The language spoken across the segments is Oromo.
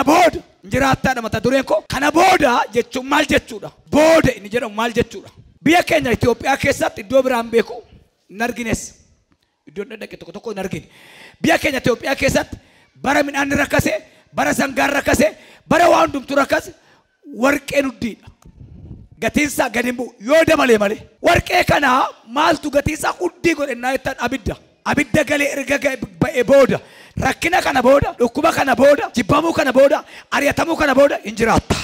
Kana booda jiraattaadha mata dureen koo. Kana booda jechuun maal jechuudha? Booda inni jedhamu maal jechuudha? Biyya keenya Itoophiyaa keessatti iddoo biraan beeku hin argines. Iddoon dhaqe tokko tokko hin argine. Biyya keenya Itoophiyaa keessatti bara midhaan rakkase, bara sangaan rakkase, bara waan hundumtuu rakkase warqeen huddiidha. Gatiinsaa gadi hin bu'u yoo dabalee malee. Warqee kana maaltu gatiinsaa huddii godhennaa jettan abidda. Abidda galee erga ba'ee booda, rakkina kana booda, dhukkuba kana booda, jibbamuu kana booda, ari'atamuu kana booda hin jiraatta.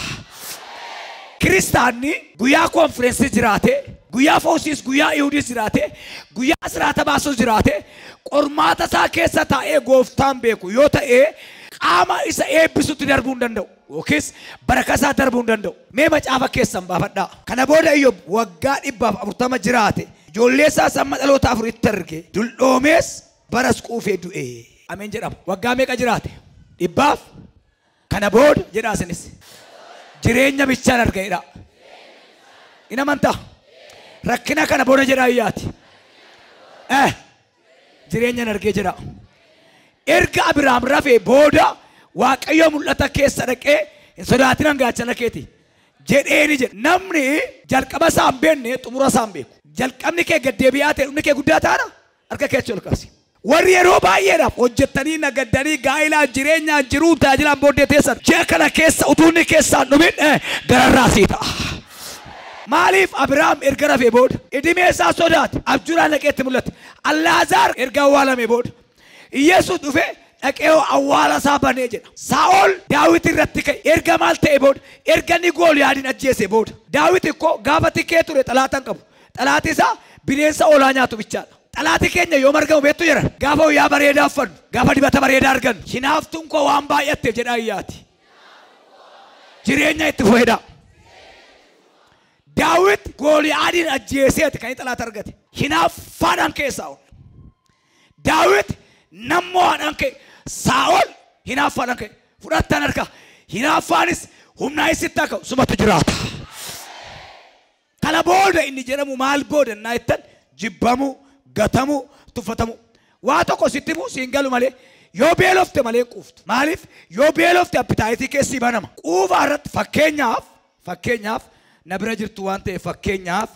Kiristaanni guyyaa konfireensii jiraate, guyyaa foosiis, guyyaa Ihudiis jiraate, guyyaa siraata baasuus jiraate, qormaata isaa keessa taa'ee gooftaan beeku yoo ta'e qaama isa eebbisutti darbuu hin danda'u. Yookiis baraka isaa darbuu hin danda'u. Mee macaafa keessan baafadhaa. Kana booda Iyyoob waggaa 140 jiraate. Ijoollee isaa samma dhaloota afuritti arge. Dulloomees baras quufee du'e. Ameen jedhama. Waggaa meeqa jiraate? 100. Kana booda jedhaa isinis. Jireenya bichaan arga'edha. In amantaa? Rakkina kana booda jedhaa iyyaati. Jireenyaan argee jedha. Erga Abiraam rafee booda Waaqayyo mul'ata keessa dhaqee hin sodaatin gaachana keeti jedheeni jedha. Namni jalqaba isaa hin beekne xumura isaa hin beeku. Jalqabni kee gaddeebi'aa ta'e dhumni kee guddaa taana harka kee achi ol kaasi. Warri yeroo baay'eedhaaf hojjettanii nagaddanii gaa'ilaan jireenyaan jiruu tajaajilaan booddee teessan ji'a kana keessa utuu inni keessaan dhumin gararraa sii ta'a. Maaliif Abiraam erga rafee booda idimee isaa sodaate abjuudhaan dhaqee itti mul'ate. Allaazaar erga awwaalamee booda Iyesuus dhufee dhaqee awwaala isaa banee jedha. Saa'ol Daawit irratti ka'e erga maal ta'e booda erga inni Gooliyaadiin ajjeese booda. Daawit ikkoo gaafa tikkee ture xalaata hin qabu. Xalaati isaa bineensa oolaa nyaatu bichaadha. Xalaati keenya yoo margamu beektu jira. Gaafa wayyaa bareedaa uffannu, gaafa dibata bareedaa argannu, hinaaftuun koo waan baay'atteef jedhaa iyyaati. Jireenya itti fufeedha. Daawit Gooliyaadiin ajjeeseeti kan inni xalaata argate. Hinaaffaadhaan ka'e Saa'ol. Daawit nammo'aadhaan ka'e. Saa'ol hinaaffaadhaan ka'e. Fudhattaan harka. Hinaaffaanis humnaa isitti akka sumatu jiraata. Kana booda inni jedhamu maal booda innaa jettan jibbamuu, gatamuu, tuffatamuu. Waa tokko sitti himu siin galu malee yoo beelofte malee quuftu. Maaliif yoo beelofte appitaayitii keessi banama. Quufaa irratti fakkeenyaaf na bira jirtu waan ta'eef fakkeenyaaf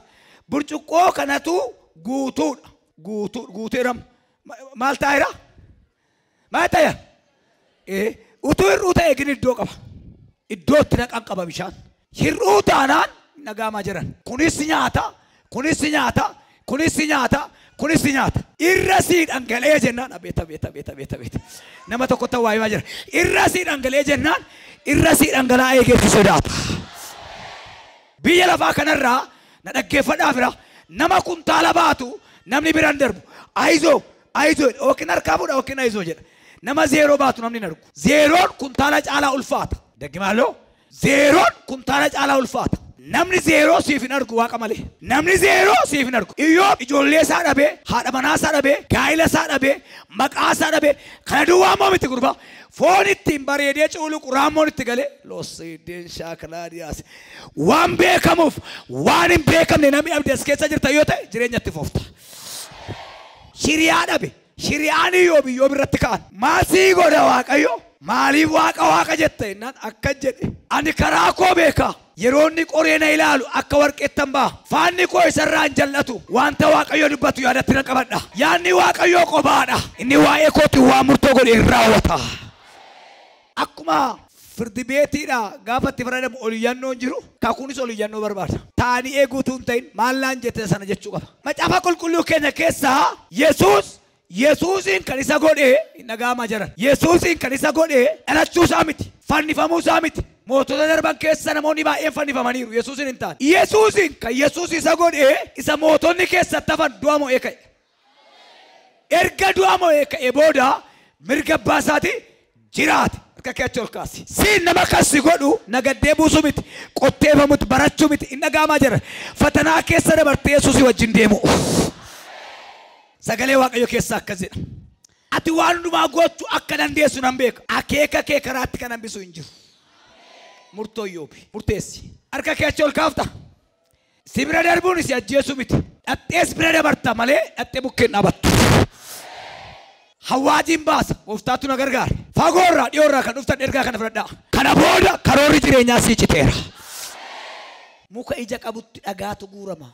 burcuqqoo kanatu guutuudha. Guuteera. Maal taa'eera? Maal ta'eera? Utuu hir'uu ta'e gin iddoo qaba. Iddoo itti naqan qaba bishaan. Hir'uu taanaan nagaamaa jiran. Kunis nyaata, kunis nyaata, kunis nyaata, kunis nyaata. Irra sii dhangala'ee jennaan abeet abeet abeet abeet abeet. Nama tokko ta'u waa himaa jira. Irra sii dhangala'ee jennaan irra sii dhangala'aa eegeetti sodaata. Biyya lafaa kanarraa na dhaggeeffadhaa fira. Nama kuntaala baatu namni biraan darbu. Ayizoo ayizoo yookiin harkaa fuudha yookiin ayizoo jedha. Nama zeeroo baatu namni hin argu. Zeeroon kuntaala caalaa ulfaata. Daggimaaloo zeeroon kuntaala caalaa ulfaata. Namni zeeroo siif hin argu waaqa malee. Namni zeeroo siif hin argu. Iyyoob ijoollee isaa dhabee, haadha manaa isaa dhabee, gaa'ila isaa dhabee, maqaa isaa dhabee, kana duwwaa immoo miti gurbaa. Foon ittiin bareedee cuuluqu raammoon itti galee loosiideen shaakalaadiyaas. Waan beekamuuf waan hin beekamne namni abdii as keessa jirta yoo ta'e jireenya itti foofta. Hiriyaa dhabe. Hiriyaan Iyyoob Iyyoob irratti ka'an. Maal sii godha Waaqayyo? Maaliif waaqa waaqa jetta jennaan akka jedhe. Ani karaa koo beeka. Yeroo inni qoree na ilaalu akka warqeettan ba'a. Faanni koo isarraa hin jal'atu. Wanta Waaqayyo dubbatu yaadatti nan qabadha. Yaadni Waaqayyoo qobaadha. Inni waa'ee kootiin waan murtoo godhe hin raawwata. Akkuma firdi beetiidha gaafa itti fayyadamu oliyyannoon jiru kakuunis oliyyannoo barbaada. Taa'anii eeguutu hin ta'in maallaan jette sana jechuu qaba. Macaafa qulqulluu keenya keessaa Yesuusiin kan isa godhe hin dhaga'amaa jiran. Yesuusiin kan isa godhe dhalachuu isaa miti, fannifamuu isaa miti. Mootota darban keessa namoonni baay'een fannifamaniiru. Yesuusiin hin taane. Yesuusiin kan Yesuus isa godhe isa mootonni keessatti hafan du'a mo'ee ka'e. Erga du'a mo'ee ka'e booda mirga abbaa isaatii jiraate. Harka kee achi ol kaasi. Siin nama kan si godhu nagaddee buusuu miti, qotteefamutti barachuu miti. Hin dhaga'amaa jiran. Fatanaa keessa dabartee Yesuusii wajjin deemu. Sagalee Waaqayyo keessaa akkas jedha. Ati waan hundumaa gochuu akka dandeessu nan beeka. Akeeka kee karaatti kan hambisu hin jiru. Murtoo Iyyoobi. Murteessi. Harka kee achi ol kaafta. Si bira darbuun si ajjeesu miti. Dhaxxees bira dabarta malee dhaxxee bukkeen dhaabattu. Hawaajiin baasa. Gooftaatu na gargaara. Fagoorraa dhiyoorraa kan dhuftan ergaa kana fudhadhaa. Kana booda karoorri jireenyaa sii citeera. Muka ija qabutti dhagaatu guurama.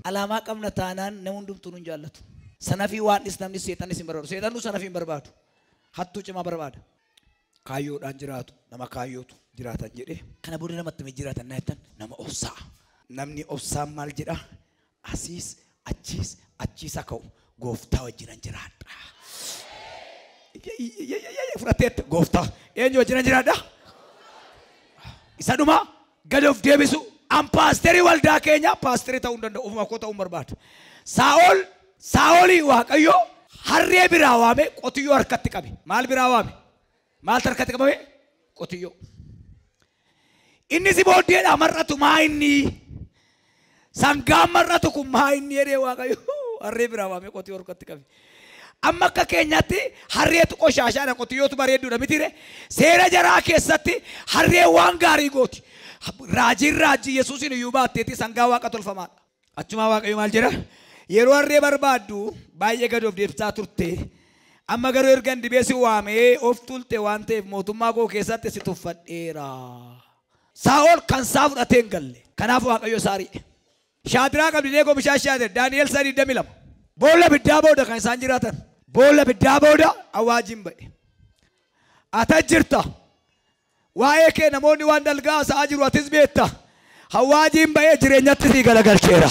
Alaamaa qabna taanaan nama hundumtuu nun jaallatu. Sanafii waan dhis namni seexannis hin barbaadu. Seexannu sanafii hin barbaadu. Hattuu cimaa barbaada. Kaayyoodhaan jiraatu nama kaayyootu jiraatan jedhee. Kana booda namatti mi jiraatan naa jettan nama obsaa. Namni obsaan maal jedha? Asiis achiis achiis akka gooftaa wajjinan jiraadha. Fudhatteetta gooftaa eenyu wajjinan jiraadha? Isa dhuma gadi of deebisu. An paasterii waldaa keenya paasterii ta'uu hin danda'u. Ofuma koo ta'uu hin barbaadu. Saa'olii Waaqayyo harree biraa waame qotiyyoo harkatti qabe. Maal biraa waame? Maaltu harkatti qabame? Qotiyyoo. Inni si booddeedhaa mar'atu maa inni? Sangaan mar'atu kun maa inni jedhee Waaqayyo harree biraa waame qotiyyoo harkatti qabe. Amma akka keenyaatti harreetu qoshaashaadha qotiyyootu bareedduudha mitiire. Seera jaraa keessatti harree waan gaarii gooti. Raajiin raajii Yesuusin iyyuu baatteetti sangaa waaqa tolfamaadha. Achumaa Waaqayyo maal jedha? Yeroo harree barbaaddu baay'ee gadi of deebisaa turte. Amma garuu erga dibee si waamee of tulte waan ta'eef mootummaa koo keessatti si tuffadheera. Saa'ol kan isaa fudhatee hin galle. Kanaaf Waaqayyo isaa ari'e. Shaadiraaq Abdineegoo bishaan shaadir Daani'el 3:22. Boolla biddaa booda kan isaan jiraatan. Boolla biddaa booda awwaajiin ba'e. Ata jirta. Waa'ee kee namoonni waan dalgaa haasa'aa jiru atis beekta. Hawaajiin ba'ee jireenyatti sii galagalcheera.